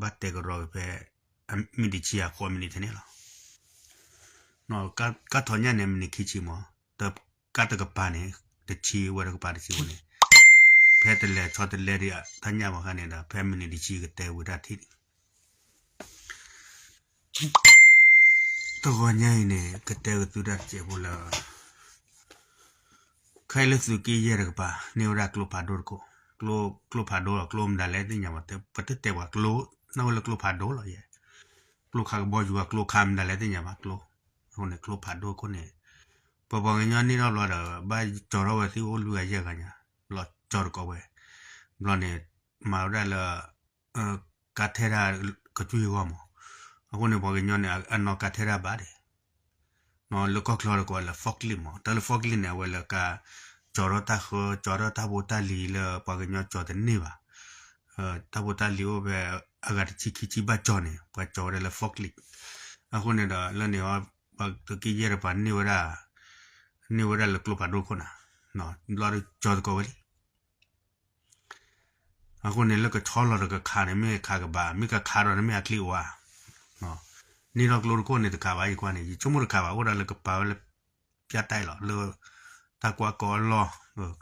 ဘၣ်တဲကရီက့ၤဖဲ မံးနံးတဆံအဃိ မံးနံးထဲန့ၣ်လီၤ. ကါထီၣ်ညၣ်န့ၣ် မံးနံးခံဆံမး, ကါတကပၤန့ၣ် တဆံဝဲတကပၤတဆံဝဲန့ၣ်, ဖဲတလဲၤဆီတလဲဒံးတၢ်ညၣ်ဘၣ်ဃါန့ၣ်ဒီး ဖဲမံးနံးတဆံကတဲဝံၤတၢ်ထံၣ် တဂီၤညါအံၤန့ၣ် ကတဲက့ၤသုတၢ်တစဲးဖိလၢ ခဲအံၤလၢသုးက့ယဲၢ်တကပၤ န့ၢ်ဝဲဒၣ်ကျိဖးဒိၣ်တခိၣ်, ကျိဖးဒိၣ်လီၤ ကျိမနုၤလဲၣ်သ့ၣ်ညါဘၣ်, ပတတဲပှၤကျိ, န့ၢ်ဝဲလၢကျိဖးဒိၣ်လီၤယဲ, ကျိခါကဘီယူၤ ကျိခါမနုၤလဲၣ်သ့ၣ်ညါဘၣ် ကျိ, အဃိန့ၣ် ကျိဖးဒိၣ်ခိၣ်န့ၣ် ပပှၤကညီန့ၢ်ထီၣ်ဘျီဒီး ဘၣ်ကၠီထီၣ်ဝဲသ့ၣ်အိၣ်လွံၢ်ဂၤယဲၢ်ဂၤညါ, လီၤကၠီတကိးဝဲ, ဘျီန့ၣ် မၤဝဲဒၣ်လၢ ကါထဲတၢ်ကစၢ်ဂီၢ်မး, အဃိန့ၣ် ပှၤကညီန့ၣ် အနီၢ်ကါထဲတၢ်ဘၣ်ဒံး လၢကီၢ်ချၢတကိးလၢ forklift မး, တၢ်လၢ forklift န့ၣ် အဝဲလၢကါ ကၠီထီၣ်တၢ်ဃၢ ကၠီထီၣ်တၢ်ဖိတၢ်လံၤလၢပှၤကညီကၠီတန့ၢ်ဘၣ်, တၢ်ဖိတၢ်လံၤအိၣ်ဖဲ အဂၤတဆံခံဆံဘၣ်ကၠီန့ၣ် ပှၤကၠီဝဲဒၣ်လၢ forklift, အဃိန့ၣ်ဒီး လၢန့ၣ် ပှၤသုးက့ယဲၢ်တကပၤန့ၢ်ဝဲဒၣ်, န့ၢ်ဝဲဒၣ်လၢကျိဖးဒိၣ်ခိၣ်နၤ, ဘျီဒီးကၠီသကိးဝဲလံ အဃိန့ၣ် လၢကဆီလီၤဒီးကခးန့ၣ် မ့ၢ်ခးကဘၣ် မ့ၢ်ကခးဒီးန့ၣ်မ့ၢ်အချံအိၣ်ဧါ, န့ၢ်ထီၣ်ကျိတခိၣ်န့ၣ်တခးဘၣ် ယကွၢ်န့ၣ် ယဆိကမိၣ်တခးဘၣ် အိၣ်ဒၣ်လၢကပၤဝဲလၢ ပၠၣ်တဲၣ်လီၤ လၢ တၢ်ကွၢ်ကီအလီၢ်,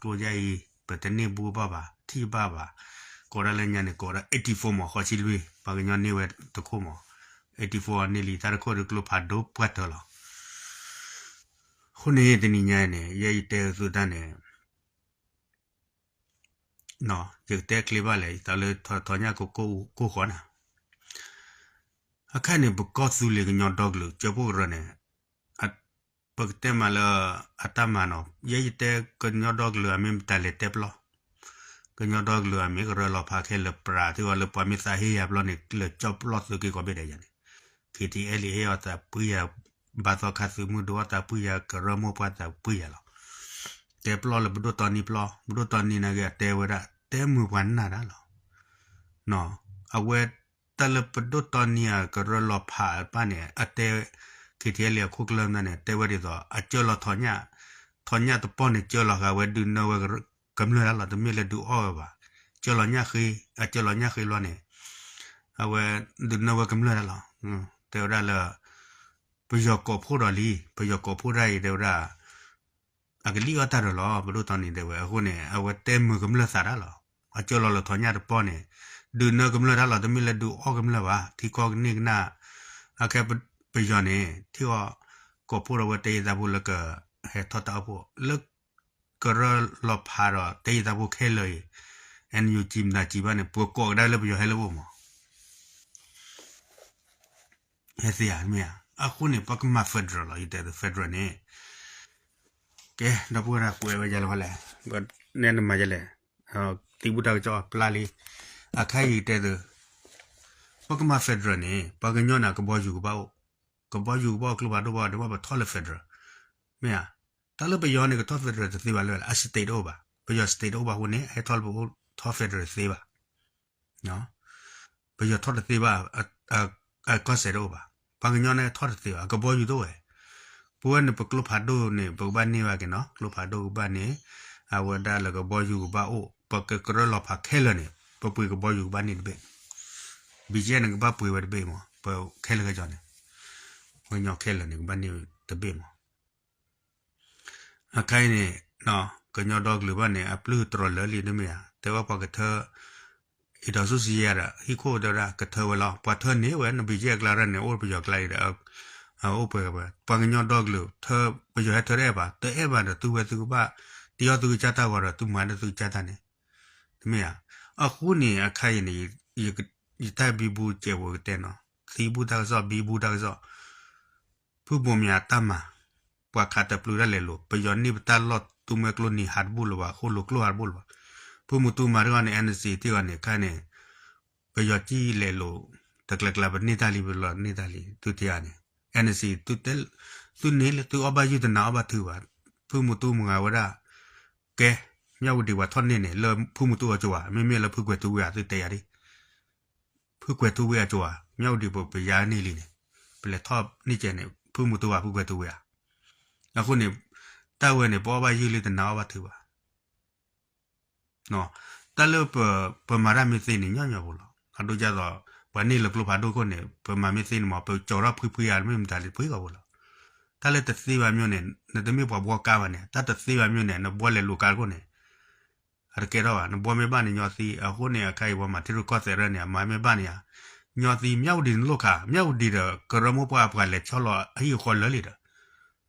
ကျိယဲၢ်အံၤ ပတန့ၢ်ဘူဘၣ်ဘၣ် ထံၣ်ဘၣ်ဘၣ်, ကိးဒၣ်လၢညါန့ၣ် ကိးဒၣ် eighty-four မး ဃီဆံလွံၢ် ပှၤကညီန့ၢ်ဝဲတခိၣ်မး, eighty-four န့ၢ်လံ တၢ်တခိၣ်ဒီးကျိဖးဒိၣ်ပှၢ်တၢၢ်လီၤ. အဃိန့ၣ် တနံၤညါအံၤန့ၣ် ယဲယတဲသုတၢ်န့ၣ် ယကတဲချ့ဘၣ်လဲၣ် ယသးလၢထီၣ်ညၣ်ကိၢ်ကိၢ်ဃီနၤ, အခါန့ၣ် ပကီၢ်သူလ့ၤကညီဒီကလုာ် ကၠၢဖှိၣ်ကရၢန့ၣ် ပကတဲမးလၢ အတၢ်မၤနီၤ ယဲယတဲကညီဒီကလုာ်အမ့ၢ်တၢ်လဲၤတဲပျီ, ကညီဒီကလုာ်အမ့ၢ်ကရၢလီၤဖးခဲလၢာ် ပြးသ့ၣ်ဝဲလၢပှၤမ့ၢ်သးဟ့ယၤပျီန့ၣ် လၢာ်ကၠီပျီသုးက့ကိးဘ့ၣ်ဒဲးယၤန့ၣ်, KTLA ဟ့အီၤသးပှံၤယၤ, ဘါသီခါသုးမုၢ်ဒိၣ်အီၤသးပှံၤယၤ ကရၢမိၢ်ပှၢ်သးပှံၤယၤလီၤ. တဲပျီလၢပဒိၣ်တီနံၤပျီ, ပဒိၣ်တီနံၤနာ်က့အတဲဝဲဒၣ် တဲမုာ်ပှၤနၢ်တၢ်လီၤ. အဝဲတၢ်လၢပဒိၣ်တီနံၤအကရၢလီၤဖးအပၢ်န့ၣ် အတဲ KTLA အခိၣ်ကျၢၢ်မတၤန့ၣ် တဲဝဲဒ်သိး အကၢလီၤထီၣ်ညၣ်, ထီၣ်ညၣ်တပီၢ်န့ၣ် ကၢလီၤဃာ်ဝဲဒုးနၢဝဲကမျၢၢ်တၢ်လီၤ တမ့ၢ်လၢဒုးအီၣ်ဝဲဘၣ်. ကၢလီၤညၣ်ဃ့, အကၢလီၤညၣ်ဃ့လီၤန့ၣ် အဝဲဒုးနၢဝဲကမျၢၢ်တၢ်လီၤ. တဲဝဲဒၣ်လၢ ပယီၤကိးဖှိၣ်ဒီးလံ, ပယီၤကိးဖှိၣ်တၢ်အံၤတဲဝဲဒၣ် အကလံၣ်အီၣ်တၢ်ဒီးလီၤ ပဒိၣ်တီနံၤတဲဝဲ. အဃိန့ၣ် အဝဲတဲမုာ်ကမျၢၢ်သးတၢ်လီၤ. အကၢလီၤလၢထီၣ်ညၣ်တပီၢ်န့ၣ် ဒုးနၢကမျၢၢ်တၢ်လီၤ တမ့ၢ်လၢဒုးအီၣ်ကမျၢၢ်ဘၣ်. ထံကီၢ်ကန့ၢ်ကနၣ် အခဲပယီၤန့ၣ် ထံအီၤ ကိးဖှိၣ်ဒီးဝဲတဲယသးဖိလၢက ဟဲထီၣ်တၢ်အိၣ်ဖှိၣ် လၢကရၢလီၤဖးဒီးတဲယသးဖိခဲလၢာ်အံၤ NUG မတၤစံးဘၣ်န့ၣ် ပှၤကိးကဒါလၢပယီၤဟဲလၢအိၣ်မး ဟဲသ့ဧါ မ့ၢ်ဧါ. အဃိန့ၣ် ပကမၤ federal လီၤ ယတဲသု federal န့ၣ် ကဲ ဒီပုၢ်ဝဲၢ်ကွဲးဝဲယၤလၢဖဲလဲၣ် နဲနမၤယလဲၣ် သံဘူၣ်တၢ်ကစီၣ်ပျၢ်လံ အခါယတဲသု ပကမၤ federal န့ၣ် ပှၤကညီန့ၣ် ကဘီယူၤကဘၣ်အိၣ် ကဘီယူၤကဘၣ်အိၣ် ကျိဖးဒိၣ်ဘၣ်အိၣ် ဒ်ဘၣ်ပထီၣ်လၢ federal မ့ၢ်ဧါ. တၢ်လၢပယီၤန့ၣ် ကထီၣ် federal တသ့ဘၣ်လၢ အ state တအိၣ်ဘၣ် ပယီၤ state တအိၣ်ဘၣ်အဃိန့ၣ် ဟဲထီၣ်လၢပအိၣ်ထီၣ် federal တသ့ဘၣ် ပယီၤထီၣ်တသ့ဘၣ် အကီၢ်စဲၣ်တအိၣ်ဘၣ် ပှၤကညီန့ၣ်ထီၣ်တသ့ဘၣ် အကဘီယူၤတအိၣ်ဝဲ ပဝဲန့ၣ် ပကျိဖးဒိၣ်န့ၣ် ပကဘၣ်န့ၢ်ဘၣ်က့ၤနီၤ ကျိဖးဒိၣ်ကဘၣ်န့ၣ် အဝဲဒၣ်လၢကဘီယူၤကဘၣ်အိၣ် ပကကရၢလီၤဖးခဲလၢာ်န့ၣ် ပပှ့ၤကဘီယူၤကဘၣ်န့ၢ်တဘ့ၣ် BGF န့ၣ် ကဘၣ်ပှ့ၤဝဲတဘ့ၣ်မး ပခဲလၢာ်ခဲကီန့ၣ် ပှၤကညီခဲလၢာ်န့ၣ် ကဘၣ်န့ၢ်တဘ့ၣ်မး အခါအံၤန့ၣ် ကညီဒီကလုာ်ဘၣ်န့ၣ် အပျုၢ်တြီၤလၢာ်လံတမ့ၢ်ဧါ တဲဝဲပှၤကထၢ အံၤဒီးဆူစံယဲၢ်ဒီး ဟံၣ်ခိၣ်တဲဝဲဒၣ် ကထၢဝဲလီၤ ပှၤထၢန့ၢ်ဝဲ န BGF အကျါရၢန့ၣ် အိၣ်ပယီၤကျါအံၤဒီး အိၣ်ပှဲၤဝဲ ပှၤကညီဒီကလုာ် ပယီၤဟဲထၢတအဲၣ်ဘၣ် တအဲၣ်ဘၣ်ဒီးသုဝဲသုကဘၣ် တယီၣ်သုကစၢ်တၢ်ဂီၤဒီး သုမၤဒီးသုကစၢ်တၢ်န့ၣ် တမ့ၢ်ဧါ အဃိန့ၣ် အခါအံၤန့ၣ် ယတၢ်ဘံဘူစဲးဖိကတဲနီၤ သံဘူၣ်တၢ်ကစီၣ် ဘံဘူတၢ်ကစီၣ် ဖုဘိးမၠးတၢ်မၤ ပှၤခးတပျုာ်တၢ်လဲၤလိာ် ပယီၤန့ၢ်ပတၢ်လီၢ်သူမှဲကျိနံၤဟးတဘူၣ်လၢၤဘၣ် ဃိၣ်လိာ်ကျိဟးတဘူၣ်လၢၤဘၣ် ဖုမူတူမၤတဂီၢ်န့ၣ် NC တဂီၢ်န့ၣ် ခါန့ၣ် ပယီၤကံၣ်လဲၤလိာ် တကျဲၤကျါပန့ၢ်တၢ်လံ ပလီၤန့ၢ်တၢ်လံ သုတယၤန့ၣ် NC သုန့ၢ်လၢသုအီၣ်ဘၣ်ယုၢ်တနၤအီၣ်ဘၣ်ထုဘၣ် ဖုမူတူမၤဝဲဒၣ် ကဲ မၠၣ်ဝတံၤပှၤထီၣ်န့ၢ်န့ၣ် လၢဖုမူတူအကၠိၤဧါ မ့မ့ၢ်လၢဖုကွဲၤထူဝ့ၤဧါ သုတဲယၤဒ် ဖုကွဲၤထူဝ့ၤအကၠိၤဧါ မၠၣ်ဝတံၤပယၤန့ၢ်လံန့ၣ် ပလဲၤထီၣ်န့ၢ်ကဲန့ၣ် ဖုမူတူဧါ ဖုကွဲၤထူဝ့ၤဧါ အဃိန့ၣ် တၢ်ဝဲန့ၣ် ပအီၣ်ဘၣ်ယုၢ်လံတနၤအီၣ်ဘၣ်ထုဘၣ် တၢ်လၢပမၤတၢ်မ့ၢ်သ့န့ၣ် ညီညီဖိလီၤ အဒိဒ်သိး ပှၤန့ၢ်လၢကျိဖးဒိၣ်ခိၣ်န့ၣ် ပမၤမ့ၢ်သ့န့ၣ်မး ပကၠီၤထီၣ်ဖှံဖှံဧါ မ့ၢ်မတၤလၢဖှံကီၢ်ပူၤလီၤ. တၢ်လၢတသ့ဘၣ်မ့ၢ်န့ၣ် နတမ့ၢ်ပှၤဘှီကါဘၣ်န့ၣ် တၢ်တသ့ဘၣ်မ့ၢ်န့ၣ် နဘှီလဲၤလိာ်ကါတခိၣ်န့ၣ် အတကဲထီၣ်ဘၣ် နဘှီမ့ၢ်ဘၣ်န့ၣ်ညီသံ အဃိန့ၣ် အခါအံၤပှၤမၤထံရူၢ်ကီၢ်သဲးရၢန့ၣ် အမၤမ့ၢ်ဘၣ်န့ၣ်ဧါ ညီသံ မၠၣ်ဝတံၤနလိၣ်ခး မၠၣ်ဝတံၤဒီး ကရၢမိၢ်ပှၢ်ပှၤလဲၤဆီလီၤအဟံၣ်အဃီလၢာ်လံဒီး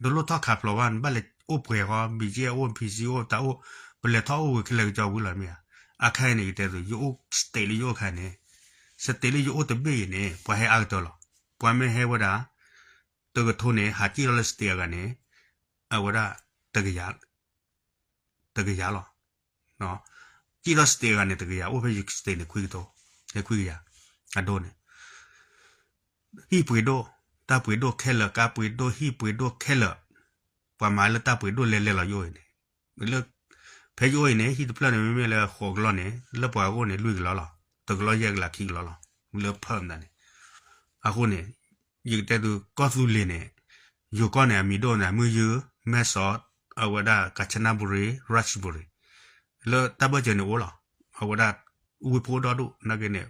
တလိၣ်ထီၣ်ခးဖျိးဘၣ် နဘၣ်လဲၤအိၣ်ပှဲၤဃီ ဘံၣ်ကၠ့ၣ်အိၣ် ဖံဆံအိၣ် တၢ်အိၣ် ပလဲၤထီၣ်အိၣ်ဝဲခဲလၢာ်ကစီဝံၤလီၤမ့ၢ်ဧါ. အခါအံၤန့ၣ် ယတဲသိး ယအိၣ် state လၢယအိၣ်ခါန့ၣ် state လၢယအိၣ်တဘ့ၣ်အံၤန့ၣ် ပှၤဟဲအါကတၢၢ်လီၤ. ပှၤမ့ၢ်ဟဲဝဲဒၣ် တကထိန့ၣ် ဟးစံၣ်ထီၣ်လၢ state အဂၤန့ၣ် အဝဲဒၣ် တကယၤလီၤ. စံၣ်ထီၣ် state အဂၤန့ၣ် တကယၤ အိၣ်ဖဲယ state န့ၣ် ခွံကထိ ဟဲခွံကယၤ အဒိန့ၣ် ဟံၣ်ပှ့ၤဒိၣ် တၢ်ပှ့ၤဒိၣ်ခဲလၢာ် ကါပှ့ၤဒိၣ် ဟံၣ်ပှ့ၤဒိၣ်ခဲလၢာ် ပှၤမၤလၢတၢ်ပှ့ၤဒိၣ်လဲၤလဲၤလီၤယအိၣ်အံၤန့ၣ် လၢ ဖဲယအိၣ်အံၤန့ၣ် ဟံၣ်တဖျၢၣ်န့ၣ် မ့မ့ၢ်လၢဃိးကလီၢ်န့ၣ် လၢပှၤကအိၣ်န့ၣ် လွံၢ်ကလီၢ်လီၤ. တကလီၢ်ယဲၢ်ကလးခံကလီၢ်လီၤ. လၢဖၢမတၤန့ၣ် အဃိန့ၣ် ယကတဲသု ကီၢ်သူလ့ၤန့ၣ် ယိၤကီၢ်န့ၣ် အမံၤဒိၣ်န့ၣ် မုၢ်ယုၢ် မဲၢ်စီး အဝဲဒၣ် ကၣ်ချနဘူရံ ရၣ်စဘူရံ လၢတၢ်ဘၢၣ်စၢၤန့ၣ်အိၣ်လီၤ. အဝဲဒၣ် ဝ့ၢ်ဖိဒီဒူၣ် နာ်က့န့ၣ်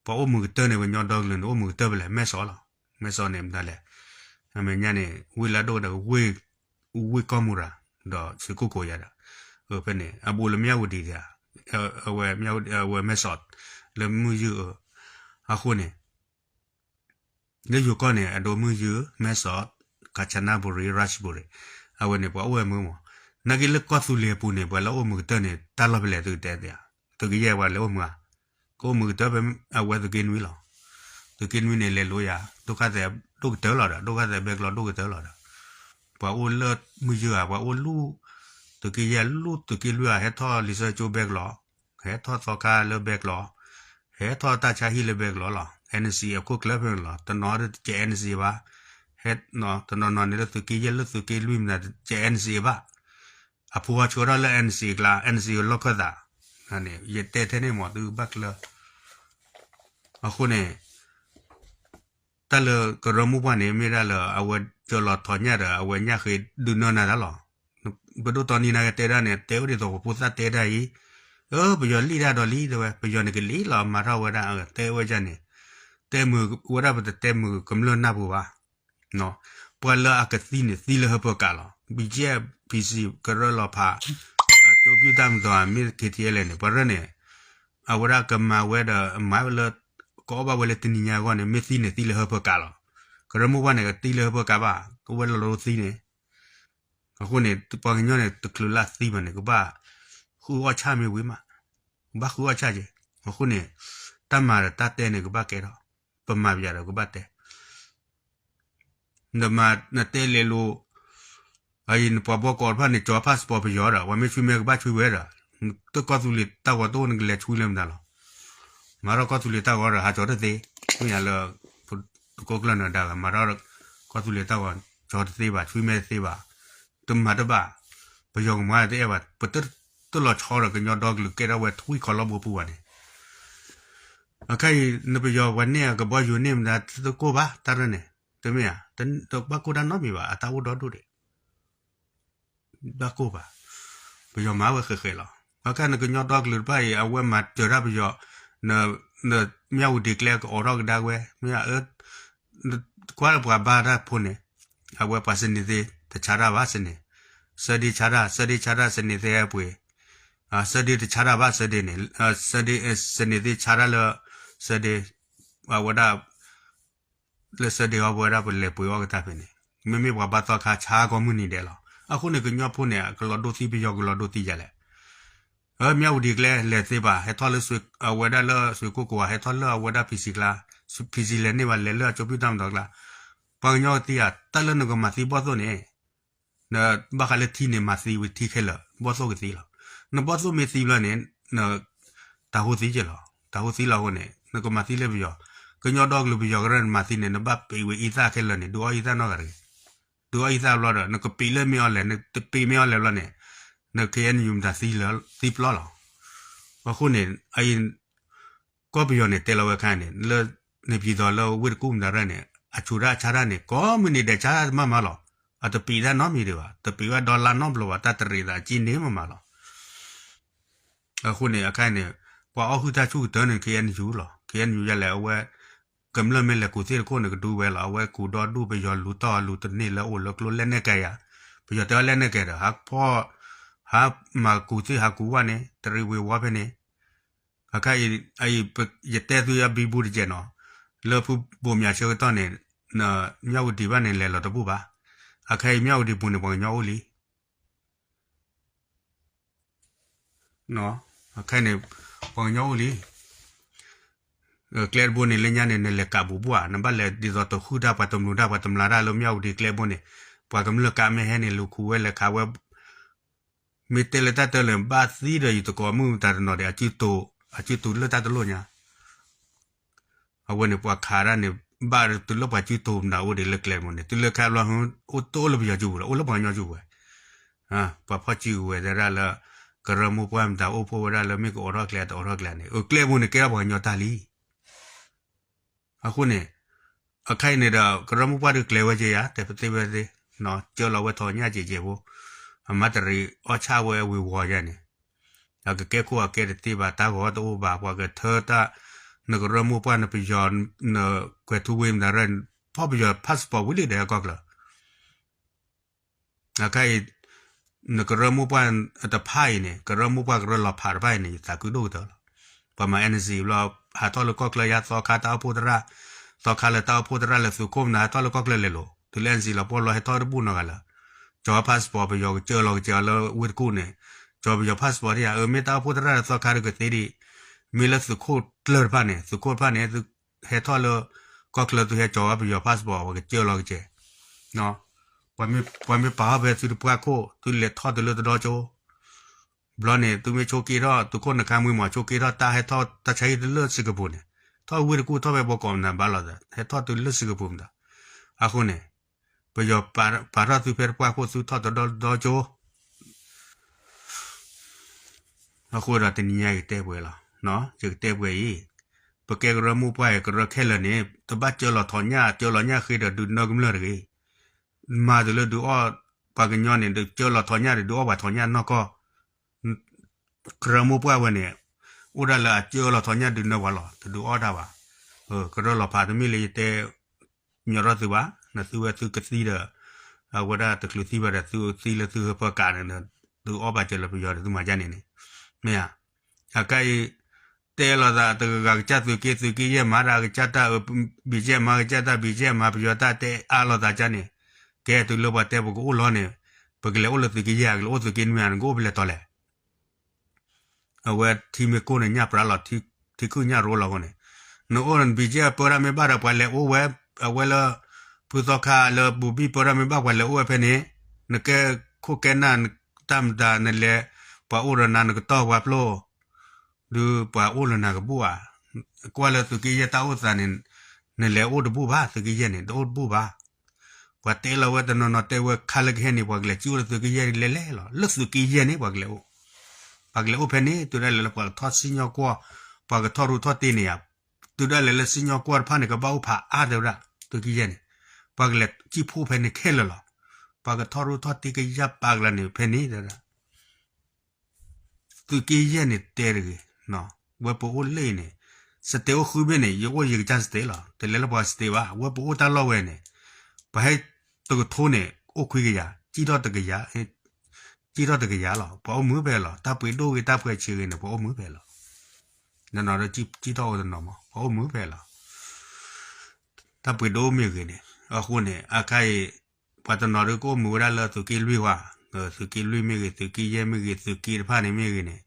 ပှၤအိၣ်မုာ်ကတၢၢ်န့ၣ် ကညီဒီကလုာ်န့ၣ် အိၣ်မုာ်ကတၢၢ်ဖဲလဲၣ် မဲၢ်စီးလီၤ. မဲၢ်စီးန့ၣ် မတၤလဲၣ် အမဲာ်ညါန့ၣ် ဝ့ၢ်လၢဒိၣ်ဒီး ဝ့ၢ်ကီၢ်မူရၤ ဒီးသုးခိၣ်ကိးယၤဒီး ဖဲန့ၣ် အဘူးလၢမၠၣ်ဝတံၤ အဝဲ အဝဲမဲၢ်စီး လၢမုၢ်ယုၢ် အဃိန့ၣ် လၢယိၤကီၢ်န့ၣ် အဒိမုၢ်ယုၢ် မဲၢ်စီး ကၣ်ချနဘူရံ ရၣ်စဘူရံ အဝဲန့ၣ် ပှၤအိၣ်ဝဲမုာ်မး. နာ်က့လၢကီၢ်သူလ့ၤအပူၤန့ၣ် ပှၤလၢအိၣ်မုာ်ကတၢၢ်န့ၣ် တၢ်လီၢ်ဖဲလဲၣ် သုကတဲသ့ဧါ. သုးက့ယဲၢ်ပှၤလဲၤအိၣ်မုာ်ဧါ. ကအိၣ်မုာ်ကတၢၢ်ဖဲ အဝဲသုးက့နွံလီၤ. သုးက့နွံန့ၣ် လဲၤလိယၤ ဒိၣ်ခါသဲးဒိၣ်ကတၢၢ်လီၤဒီး ဒိၣ်ခါသဲးဘဲကျီ ဒိၣ်ကတၢၢ်လီၤဒီး ပှၤအိၣ်လၢမုၢ်ယုၢ်ဧါ ပှၤအိၣ်လူၢ် သုးက့ယဲၢ်လူၢ် သုးက့လွံၢ်ဧါ ဟဲထီၣ်လံာ်စီဆှံကၠိဘဲကျီ ဟဲထီၣ်သီခါလၢဘဲကျီ ဟဲထီၣ်တၢ်ဆါဟံၣ်လၢဘဲကျီလီၤ. NCA အခိၣ်ကျၢၢ်ဖဲန့ၣ်လီၤ. တနီၤတကဲ NCA ဘၣ် ဟဲ တနီၤနီၤန့ၣ်လၢသုးက့ယဲၢ်လၢသုးက့လွံၢ်မတၤတကဲ NCA ဘၣ်. အဖိခွါဆှၢထီၣ်လၢ NCA အကျါ NCA လီၢ်ခၢၣ်သးန့ၣ် ယတဲထဲန့ၣ်မး သုဘၣ်ကျၢၢ် အဃိန့ၣ် တၢ်လၢကရၢမိၢ်ပှၢ်န့ၣ် မ့ၢ်ဒၣ်လၢ အဝဲစၢၤလီၤထီၣ်ညၣ်ဒီး အဝဲညၣ်ဃ့ဒုးနၢနၤတၢ်လီၤ. ပဒိၣ်တီနံၤနာ်က့တဲဒၣ်န့ၣ် တဲဝဲဒ်သိးပဖိသၣ်တဲဒၣ်အံၤ, အၢ ပယီၤလံၣ်ဒၣ်ဒီးလံ တဲဝဲ ပယီၤန့ၣ်ကလံၣ်လီၤ မၤထီၣ်ဝဲဒၣ် တဲဝဲဒ်န့ၣ်, တဲမုာ်ဝဲဒၣ် ပတတဲမုာ်ကမျၢၢ်နၢ်ပူၤဘၣ်. ပှၤလၢအကသံန့ၣ် သံလၢဟၢဖၢကးလီၤ. BGF PC ကရၢလီၤဖး အကၠိပျုၢ်တၢ်မတီၤ မ့ၢ် KTLA န့ၣ် ပှၤရၢၢ်န့ၣ် အဝဲဒၣ်ကမၤဝဲဒီး မၤဝဲလၢ ကအီၣ်ဘၣ်ဝဲလၢတနံၤညါအဂီၢ်န့ၣ် မ့ၢ်သံန့ၣ် သံလၢဟၢဖၢကးလီၤ. ကရၢမိၢ်ပှၢ်န့ၣ် ကသံလၢဟၢဖၢကးဘၣ် ကဝဲလီၤလိသံန့ၣ်. အဃိန့ၣ် ပှၤကညီန့ၣ် တချုးလၢသံဘၣ်န့ၣ် ကဘၣ်ဃုအီၣ်ဆၣ်မ့ၢ်ဝံၤမး, ကဘၣ်ဃုအီၣ်ဆၣ်က့ၤ. အဃိန့ၣ် တၢ်မၤဒီးတၢ်တဲန့ၣ် ကဘၣ်ကဲထီၣ်, ပမၤပယၤဒီးကဘၣ်တဲ နမၤနတဲလဲၤလိၤ, အံၤနပှၤဘီကီးတဖၣ်န့ၣ် ကၠီ passport ပယီၤဒီး ပှၤမ့ၢ်ဆွံမဲကဘၣ်ဆွံဝဲဒီး တကီၢ်သူလ့ၤတၢ်ဂီၤတအိၣ် နကလဲၤဆွံလၢမတၤလီၤ. မၤထီၣ်ကီၢ်သူလ့ၤတၢ်ဂီၤဒီး ဟးကၠီတသ့, မ့ၢ်ယၤလၢ တကိးကျၢၢ်နဒါဂၤ မၤထီၣ်ကီၢ်သူလ့ၤတၢ်ဂီၤ ကၠီတသ့ဘၣ် ဆွံမဲတသ့ဘၣ်, တမၤတဘၣ်, ပယီၤကမၤတအဲၣ်ဘၣ်, ပတလီၤဆီဒီးကညီဒီကလုာ်ကဲထီၣ်ဝဲထွံၣ်ခီလီဘိပူၤဘၣ်န့ၣ် အခါအံၤ နပယီၤပှၤန့ၢ်အကဘီယူၤန့ၢ်မတၤတကိၢ်ဘၣ် တၢ်ရၢၢ်န့ၣ်, တမ့ၢ်ဧါ, တဘၣ်ကိၢ်တၢ်နီတမံၤဘၣ်, အတၢ်အိၣ်ဒီဒူၣ်ဒံး, ဘၣ်ကိၢ်ဘၣ်, ပယီၤမၤဝဲဃဲးဃဲးလီၤ. အခါနကညီဒီကလုာ်တဖၣ်အံၤ အဝဲမၤစၢၤတၢ်ပယီၤ, နမၠၣ်ဝတံၤကျဲကအိးထီၣ်ကဒါဝဲ, မ့ၢ်ဧါ, ကွၢ်လၢပှၤဘါတၢ်ဖိန့ၣ်, အဝဲပှၤစနေသ့တဆါတၢ်ဘၣ် စနေ, စၢဒ့ဆါတၢ်, စၢဒ့ဆါတၢ် စနေသ့အပှ့ၤ စၢဒ့တဆါတၢ်ဘၣ် စၢဒ့န့ၣ်, စနေသ့ဆါတၢ်လၢ စၢဒ့, အဝဲဒၣ် လၢစၢဒ့အီၤပဝဲဒၣ်ပလဲၤပှ့ၤအီၣ်ကတၢၢ်ဖဲန့ၣ်, မ့မ့ၢ်ပှၤဘါသီခါဆါကိးမုၢ်နံၤဒဲးလီၤ. အဃိန့ၣ် ကညီဖိန့ၣ် ကလီၤဒိသံပယီၤ ကလီၤဒိသံယၤလဲၣ်. မၠၣ်ဝတံၤကျဲလဲၤသ့ဘၣ်, ဟဲထီၣ်လၢအဝဲဒၣ်လၢစွ့ၣ်ကိၣ်ကိးဧါ, ဟဲထီၣ်လၢအဝဲဒၣ် ဖံဆံးကျါ, ဖံဆံးလဲၤန့ၢ်ဘၣ် လဲၤလၢအကၠိပျုၢ်တၢ်မတီၤကျါ, ပှၤကညီကသံဧါ, တၢ်လၢနကမၤသံဘီၣ်သိၣ်န့ၣ် နဘၣ်ဃးလၢထံန့ၣ် မၤသံဝံၤထံခဲလၢာ် ဘီၣ်သိၣ်ကသံလီၤ. နဘီၣ်သိၣ်မ့ၢ်သံဘျီန့ၣ် တၢ်ဟူသံက့ၤလီၤ. တၢ်ဟူသံလီၤအဃိန့ၣ် နကမၤသံလၢပယီၤ, ကညီဒီကလုာ်ပယီၤကရၢၢ်န့ၣ် မၤသံန့ၣ် နဘၣ်ပံးဝဲအံသၣ်ခဲလၢာ်န့ၣ် ဒုးအီၣ်အံသၣ်နီတဂၤတဂ့ၤ. ဒုးအီၣ်အံသၣ်ဘျီဒီး နကပံးလၢမ့ၢ်အီၤလဲၣ်, နတပံးမ့ၢ်အီၤလဲၣ်ဘျီန့ၣ် န ခ့အ့ၣ်အ့ၣ်ယူၣ် မတၤသံပျီလီၤ. အဃိန့ၣ် အအံၤ ကီၢ်ပယီၤန့ၣ် တဲလီၤဝဲခါန့ၣ် လၢ န့ၣ်ပၠံၤသီလၢဝ့ၢ်တကူၣ်မတၤရၢၢ်န့ၣ် အဆူးတၢ်ဆါတၢ်န့ၣ် ကိးမုၢ်နံၤဒဲးဆါတၢ်တမၤမၤလီၤ. အတပံးတၢ်နီတမံၤဒံးဘၣ်, တပံးဝဲဒီလါနီတဘျီဘၣ်, တၢ်တရံးသးကံန့ၣ်မၤမၤလီၤ. အဃိန့ၣ် အခါန့ၣ် ပှၤအီၣ်ဟုၣ်တၢ်ဆူၣ်ကတၢၢ်န့ၣ် ခ့အ့ၣ်အ့ၣ်ယူၣ်လီၤ. ခ့အ့ၣ်အ့ၣ်ယူၣ်ယၤလဲၣ် အဝဲ ကမျၢၢ်မ့ၢ်လဲၤကူၣ်သ့ၣ်တခိၣ်န့ၣ် ကဒုဝဲလီၤ. အဝဲကူၣ်ဒီဒူၣ် ပယီၤလူၤတီၢ်လူၤတန့ၢ်လၢအိၣ်လၢကျိ လက်နက်ကိုင်ယၤ, ပယီၤတဲအီၤ လက်နက်ကိုင် ဒီး ဟးဖီၣ် ဟးမၤကူၣ်သ့ၣ်ဟးကူၣ်ဝဲန့ၣ် တရံးဝ့ၤဝီဖဲန့ၣ်. အခါအံၤ ယတဲသုအဘံဘူတကဲးနီၤ, လၢဖုဘိၣ်မၠးဆၢကတီၢ်န့ၣ် မၠၣ်ဝတံၤဘၣ်န့ၣ် လဲၤလီၤတဘူၣ်ဘၣ်. အခါအံၤ မၠၣ်ဝတံၤပူၤန့ၣ် ပှၤကညီအိၣ်လံ. အခါန့ၣ် ပှၤကညီအိၣ်လံ. ကျဲတဘိန့ၣ် လၢညါန့ၣ် နလဲၤကးဘူးဘူးဧါ, နဘၣ်လဲၤဒ်သိးတဃုတၢ် ပှၤတမျိးတၢ် ပှၤတမျာ်တၢ်လၢမၠၣ်ဝတံၤကျဲဘိန့ၣ်, ပှၤကမျၢၢ်ကးမ့ၢ်ဟဲန့ၣ် လူၤခူးဝဲလဲၤခးဝဲ မ့ၢ်တဲလၢတၢ်တၢလၢာ် ဘၣ်သံဒီးယတကိးမုၢ်မတၤတနီၤဒီး အစုတူာ်လၢတၢ်တလိၣ်ညါ. အဝဲန့ၣ်ပှၤခးတၢ်န့ၣ် ဘၣ်တုၤလၢပှၤစုတူာ်မတၤအိၣ်ဒံးလၢကျဲတဘိန့ၣ် တုၤလၢခါဘျီ အိၣ်တအိၣ်လၢပယီၤစုပူၤဒီး အိၣ်လၢပှၤကညီစုပူၤဝဲ. ပှၤဖီၣ်စုကဝဲၤသဒၣ်လၢ ကရၢမိၢ်ပှၢ်မတၤအိၣ်ဖှိၣ်ဝဲဒၣ်လၢ မ့ၢ်ကအိးထီၣ်ကျဲတအိးထီၣ်ကျဲန့ၣ် အကျဲဘိန့ၣ်ကဲထီၣ်ပှၤကညီတၢ်လံ. အဃိန့ၣ် အခါအံၤန့ၣ်ဒီး ကရၢမိၢ်ပှၢ်ဒုးကျဲၤဝဲကဲယၤ တဲပသ့ဝဲသ့, ကၢလီၤဝဲထီၣ်ညၣ်ကဲးကဲးဖိ, အမၤတရံးအီၣ်ဆၣ်ဝဲဝ့ၤဝီၤယၤန့ၣ်, အကကဲခိၣ်အကဲတသ့ဘၣ် တၢ်ဂီၤတအိၣ်ဘၣ် ပှၤကထၢတၢ်, နကရၢမိၢ်ပှၢ်နပယီၤ နကွဲးထူဝ့မတၤရဲၣ်, ဖီၣ်ပယီၤ passport ဝံၤလံဒီးဟဲကီၢ်ချၢ အခါအံၤ နကရၢမိၢ်ပှၢ်တဖၣ်အံၤန့ၣ် ကရၢမိၢ်ပှၢ်ကရၢလီၤဖးတဖၣ်အံၤန့ၣ် ယသးခုဒိၣ်ကတၢၢ်လီၤ. ပှၤမၤ NCA ဘျီ ဟးထီၣ်လၢကီၢ်ချၢယါ သီခါတၢ်အိၣ်ဖှိၣ်သရၣ်, သီခါလၢတၢ်အိၣ်ဖှိၣ်သရၣ်လၢသုးခိၣ်မနၤ ဟးထီၣ်လၢကီၢ်ချၢလဲၤလိာ်, တုၤလၢ NCA လီၤပှီၢ်လီၤ ဟဲထီၣ်တဘူၣ်နီတဂၤလၢၤ. ကၠီၤ passport ပယီၤကစၢလီၤကစဲးအီၤလၢဝ့ၢ်တကူၣ်န့ၣ်, ကၠီၤပယီၤ passport ဒ်ယၤ အမ့ၢ်တၢ်အိၣ်ဖှိၣ်သရၣ်လၢသီခါတကသ့ဒံး, မ့ၢ်လၢသုးခိၣ်ကျၢၢ်တဖၣ်န့ၣ် သုးခိၣ်တဖၣ်န့ၣ် ဟဲထီၣ်လၢကီၢ်ချၢ သုဟဲကၠီၤဝဲပယီၤ passport ပှၤကစၢလီၤကစဲး ပှၤမ့ၢ်ပာ်ထီၣ်ဖဲသုတပှၢ်ခိၣ် သုလဲၤထီၣ်တုၤလၢတဒီကၠိ, ဘျီန့ၣ် သုမ့ၢ်ဆိက့ထီၣ် သုးခိၣ်နခါမှံမီၤ ဆိက့ထီၣ်တၢ်ဟဲထီၣ်တၢ်ဆါဟံၣ်တလၢစ့ကပူၤန့ၣ်, ထီၣ်ဝ့ၢ်တကူၣ်ထီၣ်ဖဲဘီကီးမနၤဘၣ်လီၤသး ဟဲထီၣ်တုၤလၢစ့ကပူၤမတၤ, အဃိန့ၣ် ပယီၤပာ်ထီၣ်သုဖဲတပှၢ်ခိၣ် သုထီၣ်တဒီကၠိ အဃိဒီးတနံၤညါယကတဲပှဲၤလီၤ, ယကတဲပှဲၤအံၤ, ပကဲကရၢမိၢ်ပှၢ်အံၤ ကရၢခဲလၢာ်န့ၣ် တဘၣ်ကၢလီၤထီၣ်ညၣ် ကၢလီၤညၣ်ဃ့ဒီးဒုးနၢကမျၢၢ်တဂ့ၤ, မၤတုၤလၢဒုးအီၣ် ပှၤကညီန့ၣ် ဒုးကၢလီၤထီၣ်ညၣ်ဒီးဒုးအီၣ်ပှၤထီၣ်ညၣ်နီၢ်ကီၢ် ကရၢမိၢ်ပှၢ်ဝဲန့ၣ် အိၣ်ဒၣ်လၢအကၢလီၤထီၣ်ညၣ်ဒုးနၢပှၤလီၤ တဒုးအီၣ်တၢ်ဘၣ်, ကရၢလီၤဖးတမ့ၢ်လၢယတဲ ညီထီၣ်သုဘၣ်, နသုဝဲသုကသံဒီး အဝဲဒၣ်တချုးသံဘၣ်ဒီး သုသံလၢသုဟၢဖၢကးန့ၣ် သုအီၣ်ဘၣ်စၢၤလၢပယီၤဒီးသုမၤဒ်န့ၣ်န့ၣ်, မ့ၢ်ဧါ, အခဲအံၤ တဲလိာ်သးတဂၤဂၤကစၢ်သုးက့ သုးက့ယဲၢ်မၤတၢ်ကစၢ်တၢ်အၢ ဘံၣ်ကဲမၤကစၢ်တၢ် ဘံၣ်ကဲမၤပယီၤတၢ်တဲအါလိာ်သးကန့ၣ်, ကဲတုၤလၢပှၤတဲပကအိၣ်လီၤန့ၣ်, ပကလဲၤအိၣ်လၢသုးက့ယဲၢ် ကလဲၤအိၣ်သုးက့နွံဧါ နကအိၣ်ဖဲလဲၣ်တီလဲၣ် အဝဲထံမ့ၢ်ကိၢ်န့ၣ် ညၣ်ပြးလီၤ, ထံခုၣ်ညၣ်ရိလီၤအဃိန့ၣ်, နအိၣ် ဘံၣ်ကဲပၢတၢ်မ့ၢ်ဘၣ်ဒီးပှၤလဲၤအိၣ်ဝဲ, အဝဲလၢ ဖုသီခါလၢဘူးဘံၣ်ပၢတၢ်မ့ၢ်ဘၣ်ပှၤလဲၤအိၣ်ဝဲဖဲန့ၣ်, နကဲခိၣ်ကဲနၢ်တၢ်မတၤနလဲၤ, ပှၤအိၣ်ဒီးနၤ နကတီၢ်ပှၤဖျိ ဒုးပှၤအိၣ်လၢနၤကဘူၣ်ဧါ, ကွၢ်လၢသုးက့ယဲၢ်တၢ်အိၣ်သးန့ၣ်, နလဲၤအိၣ်တဘူၣ်ဘၣ် သုးက့ယဲၢ်န့ၣ် တအိၣ်တဘူၣ်ဘၣ် ပှၤတဲလီၤဝဲတနီၤနီၤတဲဝဲခါလၢကဟဲန့ၣ် ပှၤကလဲၤကံၣ်အိၣ်လၢသုးက့ယဲၢ်လဲၤလဲၤလီၤ, လၢသုးက့ယဲၢ်န့ၣ် ပှၤကလဲၤအိၣ်, ပှၤကလဲၤအိၣ်ဖဲန့ၣ် တုၤဒၣ်လဲာ်လၢပှၤကထီၣ်စံၣ်ညီၣ်ကွီၢ်, ပှၤကထီၣ်ရူၢ်ထီၣ်တ့ၢ်န့ၣ်ဧါ, တုၤဒၣ်လဲာ်လၢစံၣ်ညီၣ်ကွီၢ်တဖၣ်န့ၣ် ကဘၣ်အိၣ်ဖးအါတဲဝဲဒၣ် သုးက့ယဲၢ်န့ၣ်, ပှၤကလဲၤကံၣ်ဖှိၣ်ဖဲန့ၣ်ခဲလၢာ်လီၤ, ပှၤကထီၣ်ရူၢ်ထီၣ်တ့ၢ်ကယၢ်ပာ်ကလၤန့ၣ်ဖဲန့ၣ်တဲဝဲဒၣ် သုးက့ယဲၢ်န့ၣ်တဲတဂ့ၤ, ဝဲပအိၣ်လၢအံၤန့ၣ်, စတဲအိၣ်ဃုဘ့ၣ်န့ၣ် ယအိၣ်ယကစၢ်စတဲလီၤ, တလဲၤလၢပှၤစတဲဘၣ်, ဝဲပအိၣ်တၢ်လီၢ်ဝဲန့ၣ်, ပှၤဟဲတကထိန့ၣ် အိၣ်ခွံကယၤ, ကံၣ်ထီၣ်တကယၤ, ကံၣ်ထီၣ်တကယၤလီၤ, ပှၤအိၣ်မုာ်ဖဲလီၤ, တၢ်ပှ့ၤဒိၣ်ဂ့ၤ တၢ်ပှ့ၤဆံးဂ့ၤန့ၣ် ပှၤအိၣ်မုာ်ဖဲလီၤ, နနီၤဒီးကံၣ်ထီၣ်အိၣ်တနီၤမး ပှၤအိၣ်မုာ်ဖဲလီၤ တၢ်ပှ့ၤဒိၣ်မ့ၢ်ဂ့ၤန့ၣ်, အဃိန့ၣ် အခါအံၤ ပှၤတနီၤဒုးကအိၣ်မုာ်ဝဲဒၣ်လၢသုးက့လွံၢ်ဝါ, သုးက့လွံၢ်မ့ၢ်ဂ့ၤ သုးက့ယဲၢ်မ့ၢ်ဂ့ၤ သုးက့တဖၣ်န့ၣ်မ့ၢ်ဂ့ၤန့ၣ်,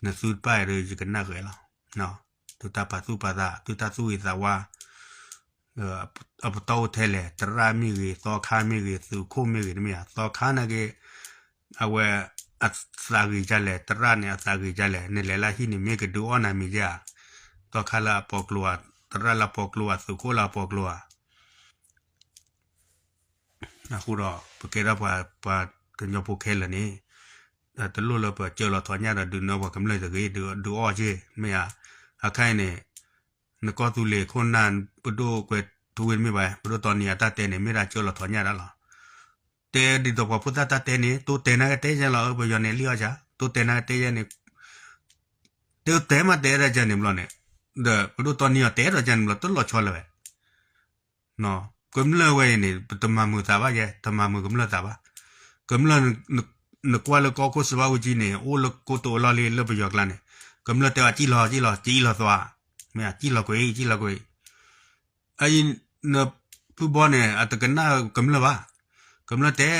နသုတဖၣ်အံၤဒီးယကနၣ်ဃဲၤလီၤ, သုတၢ်ပာ်သူၣ်ပာ်သး သုတၢ်သူၣ်ဂ့ၤသးဝါ အပတီၢ်အိၣ်ထဲလဲၣ်, သရၣ်မ့ၢ်ဂ့ၤ သီခါမ့ၢ်ဂ့ၤ သုးခိၣ်မ့ၢ်ဂ့ၤ တမ့ၢ်ဧါ, သီခါန့ၣ်က့ အဝဲအသးဂ့ၤဒ်လဲၣ်, သရၣ်န့ၣ်အသးဂ့ၤဒ်လဲၣ်, နလဲၤလၢဟံၣ်န့ၣ် မ့ၢ်ကဒုးအီၣ်နၤမ့ၢ်ဧါ, သီခါလၢအပိာ်ကျိဧါ, သရၣ်လၢအပိာ်ကျိဧါ, သုးခိၣ်လၢအပိာ်ကျိဧါ အဃိဒီး ပကဲထီၣ်ပှၤကညီဖိခဲလၢာ်န့ၣ်, တလိၣ်လၢပကၢလီၤထီၣ်ညၣ်ဒီးဒုးနၢပှၤကမျၢၢ်တဂ့ၤ, ဒုးအီၣ်က့ မ့ၢ်ဧါ, အခါအံၤန့ၣ် နကီၢ်သူလ့ၤခိၣ်နၢ် ပဒိၣ်ကွဲးထူဝ့တမ့ၢ်ဘၣ်, ပဒိၣ်တီနံၤအတၢ်တဲန့ၣ် မ့ၢ်ဒၣ်ကၢလီၤထီၣ်ညၣ်ဒၣ်လီၤ. တဲဒ်သိးပှၤဖိသၣ်တၢ်တဲန့ၣ် တိတဲနၤကတဲယဲလီၤ, ပယီၤန့ၣ်လံအီၣ်ယၤ, တိတဲနၤကတဲယဲန့ၣ်, တဲတဲမးတဲဒၣ်ယဲန့ၣ်ဘျီန့ၣ်, ဒီးပဒိၣ်တီနံအီၤတဲဒီးကန့ၣ်ဘျီ တလီၤဆီလၢၤဝဲ ကမျၢၢ်ဝဲအံၤန့ၣ် ပတမၤမုာ်သးဘၣ်ယဲ တမၤမုာ်ကမျၢၢ်သးဘၣ်. ကမျၢၢ် နကွၢ်လၢကီၢ်ခိၣ်စဘၣ်အူကၠံန့ၣ် အိၣ်လၢကိတိာ်အလီၢ်လံ လၢပယီၤကျါန့ၣ် ကမျၢၢ်တဲဝဲ ကံၣ်လီၤ ကံၣ်လီၤ ကံၣ်လီၤသွါ, မ့ၢ်ကံၣ်လီၤကွံာ် ကံၣ်လီၤကွံာ် အံၤ နဖုဘီန့ၣ် အတကနၣ်ကမျၢၢ်ဘၣ်. ကမျၢၢ်တဲ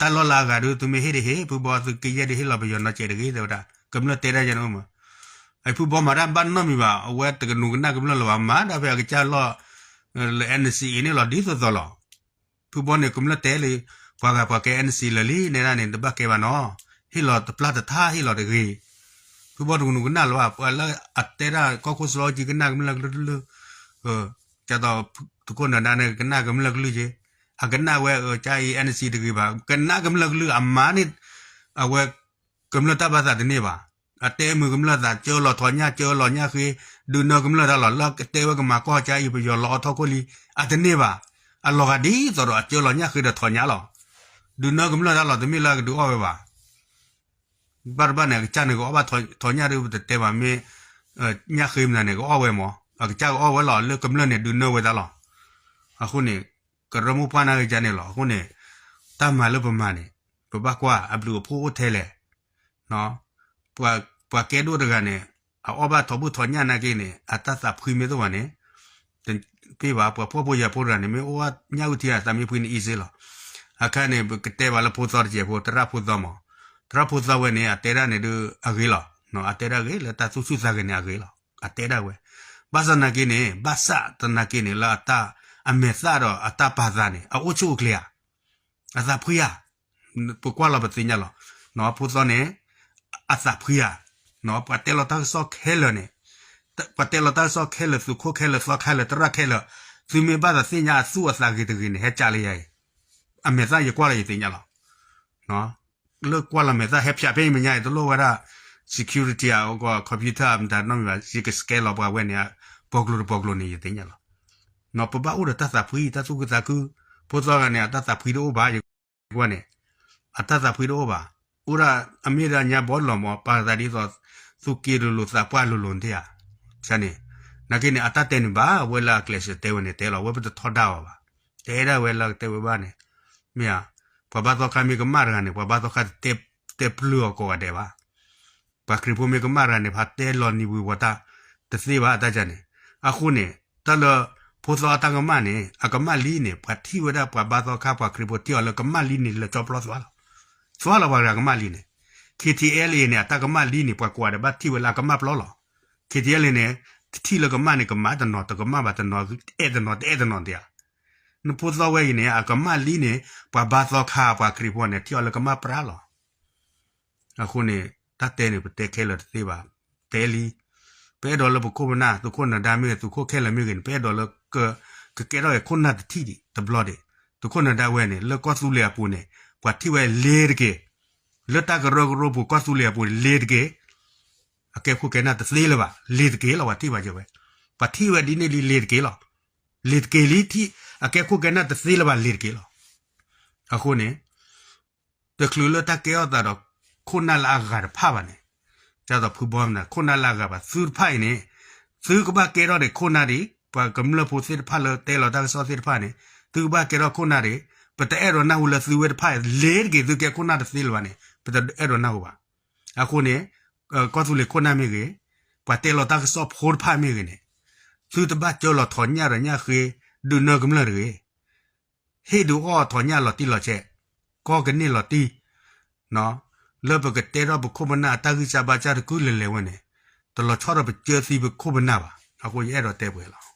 တၢ်လီၢ်လၢအဂၤဒုး သုမ့ၢ်ဟ့ၣ်တဟ့ၣ် ဖုဘီသုကယဲၢ်ဒုးဟ့ၣ်လီၤပယီၤနီတစဲးတဂ့ၤ တဲဝဲဒၣ် ကမျၢၢ်တဲဒၣ်ယဲန့ၣ်မး. အဖုဘီမၤတၢ်ဘၣ်နီတမံၤဘၣ် အဝဲတကနူၤကနၣ်ကမျၢၢ်လၢၤဘၣ် မၤဒၣ်ဖဲအကစၢ်လီၢ် လၢ NCA န့ၣ်လီၤ ဒ်သိးသိးလီၤ. ဖုဘီန့ၣ် ကမျၢၢ်တဲလံ ပှၤဂၤပှၤကဲ NCA လၢာ်လံ နဲဒၣ်န့ၣ် တဘၣ်ကဲဘၣ်နီၤ ဟ့ၣ်လီၤတပျၢ်တထါ ဟ့ၣ်လီၤတဂ့ၤ. ဖုဘီတကနူၤကနၣ်လၢၤဘၣ် ပှၤလၢအတဲဒၣ်ကီၢ်ခိၣ်စဘၣ်အူကၠံကနၣ်ကမျၢၢ်ကလုၢ်တလုၢ် ကၢ်သိး သုးခိၣ်နၢၤဒါန့ၣ် ကနၣ်ကမျၢၢ်ကလုၢ်က့ အကနၣ်ဝဲအကစၢ်အံၤ NCA တဂ့ၤဘၣ် ကနၣ်ကမျၢၢ်ကလုၢ်အမါန့ၣ် အဝဲ ကမျၢၢ်တၢ်ဘၣ်သးတန့ၢ်ဘၣ်. အတဲမုာ်ကမျၢၢ်သး ကၢလီၤထီၣ်ညၣ် ကၢလီၤညၣ်ဃ့ ဒုးနၢကမျၢၢ်တၢ်လီၤ လၢအကတဲဝဲကမၤကီၢ်ကၢ်အံၤ ပယီၤလီၤအီထီၣ်ခိၣ်လံ အတန့ၢ်ဘၣ်. အလီၤဂာ်ဒ်သိးဒီးအကၢလီၤညၣ်ဃ့ဒီးထီၣ်ညၣ်လီၤ. ဒုးနၢကမျၢၢ်တၢ်လီၤ တမ့ၢ်လၢအကဒုးအီၣ်ဝဲဘၣ် ဘၣ်တဘၣ်န့ၣ် အကစၢ်န့ၣ် ကအီၣ်ဘၣ်ထီၣ်ညၣ်ဒုး ပတတဲဘၣ်မ့ၢ် ညၣ်ဃ့မနုၤန့ၣ် ကအီၣ်ဝဲမး အကစၢ်ကအီၣ်ဝဲလီၤ လၢကမျၢၢ်န့ၣ် ဒုးနၢဝဲတၢ်လီၤ. အဃိန့ၣ် ကရၢမိၢ်ပှၢ်နာ်က့န့ၣ်လီၤ. အဃိန့ၣ် တၢ်မၤလၢပမၤန့ၣ် ပဘၣ်ကွၢ်အဘျုးအဖှိၣ်အိၣ်ထဲလဲၣ် ပှၤကဲဒိၣ်တဂၤန့ၣ် အအီၣ်ဘၣ်ထီၣ်ဘုၣ်ထီၣ်ညၣ်နာ်က့န့ၣ် အတၢ်သးဖှံမ့ၢ်တအိၣ်ဘၣ်န့ၣ် တပ့ၢ်ဘၣ် ပှၤဖှီၣ်ဖိယာ်ဖိတဂၤန့ၣ် မ့ၢ်အိၣ်ဘၣ်ညၣ်အုၣ်ထံအသးမ့ၢ်ဖှံန့ၣ် easy လီၤ. အခါန့ၣ် ပကတဲဘၣ်လၢဖိသီတစဲးဖိ သရၣ်ဖိသီမး သရၣ်ဖိသီဝဲန့ၣ် အတဲဒၣ်န့ၣ်ဒုးအဂ့ၤလီၤ. အတဲဒၣ်ဂ့ၤလၢတၢ်သူၣ်ဆူၣ်သးဂဲၤန့ၣ်အဂ့ၤလီၤ. အတဲဒၣ်ဝဲ ဘၣ်ဆၣ်သနာ်က့န့ၣ် ဘၣ်ဆၣ်သနာ်က့န့ၣ် လၢအတၢ်အမဲာ်သၣ်ဒီးအတၢ်ပာ်သးန့ၣ် အအိၣ်ဆူၣ်အိၣ်ချ့ဧါ အသးဖှံဧါ ပကွၢ်လီၤပသ့ၣ်ညါလီၤ. ဖိသီန့ၣ် အသးဖှံဧါ ပှၤတဲလီၤတၢ်ကစီၣ်ခဲလၢာ်န့ၣ် ပှၤတဲလီၤတၢ်ကစီၣ်ခဲလၢာ် သုးခိၣ်ခဲလၢာ် သီခဲလၢာ် သရၣ်ခဲလၢာ် သုမ့ၢ်ဘၣ်သးသ့ၣ်ညါအသူၣ်အသးဂ့ၤတဂ့ၤန့ၣ် ဟဲကးလၢယၤအံၤ အမဲာ်သၣ်ယကွၢ်လီၤယသ့ၣ်ညါလီၤ. လၢကွၢ်လီၤမဲာ်သၣ်ဟဲဖၠးဖဲအံၤမဲာ်ညါအံၤ တလိၣ်ဝဲဒၣ် security အ computer မတၤနီတမံၤဘၣ် ယက scan လီၤပှၤဝဲန့ၣ် ပိာ်ကျိၤတပိာ်ကျိၤန့ၣ် ယသ့ၣ်ညါလီၤ. ပဘၣ်အိၣ်ဒီးတၢ်သးဖှံ တၢ်သူၣ်ခုသးခု ဖိသီဂၤန့ၣ် အတၢ်သးဖှံတအိၣ်ဘၣ် ယကွၢ်န့ၣ် အတၢ်သးဖှံတအိၣ်ဘၣ်. အိၣ်ဒၣ်အမ့ၢ်ဒၣ်ညါဘီလီၤမး ပာ်သးဒ်သိး သူၣ်က့လိၤလိၤသးပှၢ်လိၤလိၤန့ၣ်ဧါ န့ၣ် နာ်က့န့ၣ် အတၢ်တဲန့ၣ်ဘၣ် အဝဲလၢအကျဲးစၢးတဲဝဲန့ၣ် တဲလီၤ အဝဲပတထီဒါအီၤဘၣ်. တဲဒၣ်ဝဲလၢကတဲဝဲဘၣ်န့ၣ် မ့ၢ်ဧါ. ပှၤဘါသီခါမ့ၢ်ကမၣ်တဂၤန့ၣ် ပှၤဘါသီခါတတဲပျုၢ်အီၤကိးဂၤဒဲးဘၣ်. ပှၤခရံာ်ဖိမ့ၢ်ကမၣ်တဂၤန့ၣ် ဖးတဲလီၤနံၤဝံၤဝီၤတၢ် တသ့ဘၣ်တၢ်ကန့ၣ်. အဃိန့ၣ် တၢ်လၢ ဖိသီအတၢ်ကမၣ်န့ၣ် အကမၣ်လံန့ၣ် ပှၤထံၣ်ဝဲဒၣ်ပှၤဘါသီခါပှၤခရံာ်ဖိထံၣ်အီၤလၢကမၣ်လံန့ၣ် လၢာ်ကၠီပျီသွါလီၤ. သွါလီၤပှၤဂၤကမၣ်လံန့ၣ် KTLA န့ၣ် အတၢ်ကမၣ်လံန့ၣ် ပှၤကိးဂၤဒဲးဘၣ်ထံၣ်ဝဲလၢအကမၣ်ပျီလီၤ. KTLA န့ၣ် တထံၣ်လၢကမၣ်န့ၣ် ကမၣ်တနီၤ တကမၣ်ဘၣ်တနီၤ အဲၣ်တနီၤ တအဲၣ်တနီၤဒံးဧါ. နဖိသီဝဲအံၤန့ၣ် အကမၣ်လံန့ၣ် ပှၤဘါသီခါပှၤခရံာ်ဖိန့ၣ် ထံၣ်အီၤလၢကမၣ်ပြါလီၤ. အဃိန့ၣ် တၢ်တဲန့ၣ် ပတဲခဲလၢာ်တသ့ဘၣ်. တဲလံ ပအဲၣ်ဒိးလၢပခိၣ်ပနၢ် သုးခိၣ်နၢၤဒါမ့ၢ်ဂ့ၤ သုးခိၣ်ခဲလၢာ်မ့ၢ်ဂ့ၤန့ၣ် ပအဲၣ်ဒိးလၢ ကကဲထီၣ်က့ၤခိၣ်နၢ်တထံၣ်ဒံးတဘျီဒံး. သုးခိၣ်နၢၤဒါဝဲန့ၣ် လၢကီၢ်သူလ့ၤအပူၤန့ၣ် ပှၤထံၣ်ဝဲလ့ၤတက့ၢ်. လၢတၢ်ကရၢကရိပူၤ ကီၢ်သူလ့ၤအပူၤန့ၣ် လ့ၤတက့ၢ်. အကဲခိၣ်ကဲနၢ်တသ့လၢၤဘၣ် လ့ၤတက့ၢ်လီၤ ပှၤထံၣ်ဘၣ်က့ၤဝဲ ပှၤထံၣ်ဝဲဒ်န့ၣ်လံ လ့ၤတက့ၢ်လီၤ. လ့ၤတက့ၢ်လံ ထံၣ် အကဲခိၣ်ကဲနၢ်တသ့လၢၤဘၣ် လ့ၤတက့ၢ်လီၤ. အဃိန့ၣ် တချုးလၢတၢ်ကဲထီၣ်သးဒီး ခိၣ်နၢ်လၢအဂၤတဖၣ်ဘၣ်န့ၣ် ဒ်သိးဖုဘီမနုၤ ခိၣ်နၢ်လၢအဂၤဘၣ် သုတဖၣ်အံၤန့ၣ် သုကဘၣ်ကဲထီၣ်ဒံးခိၣ်နၢ်ဒံး ပှၤကမျၢၢ်ဖိသ့ၣ်တဖၣ်လၢတဲလီၤတၢ်ကစီၣ်သ့ၣ်တဖၣ်န့ၣ် သုကဘၣ်ကဲထီၣ်ခိၣ်နၢ်ဒံး ပတအဲၣ်ဒိးနၢ်ဟူလၢသုဝဲတဖၣ် လ့ၤတက့ၢ် သုကဲခိၣ်နၢ်တသ့လၢၤဘၣ်န့ၣ် ပတအဲၣ်ဒိးနၢ်ဟူဘၣ်. အဃိန့ၣ် ကီၢ်သူလ့ၤခိၣ်နၢ်မ့ၢ်ဂ့ၤ ပှၤတဲလီၤတၢ်ကစီၣ်ဖိတဖၣ်မ့ၢ်ဂ့ၤန့ၣ် သုတဘၣ်ကၢလီၤထီၣ်ညၣ်ဒီးညၣ်ဃ့ ဒုးနၢကမျၢၢ်တဂ့ၤ ဟ့ၣ်ဒုးအီၣ်ထီၣ်ညၣ်လီၤတံၢ်လီၤဆဲး ကီၢ်ကန့ၢ်လီၤတံၢ် လၢပကတဲထီၣ်ပခိၣ်ပနၢ်အတၢ်ဂံၢ်စၢ်ဘါစၢ်တကုၢ်လဲၤလဲၤဝဲန့ၣ် တလီၤဆီဒီးပကၢသံပခိၣ်ပနၢ်ဘၣ်. အဃိယအဲၣ်ဒိးတဲပှဲၤလီၤ.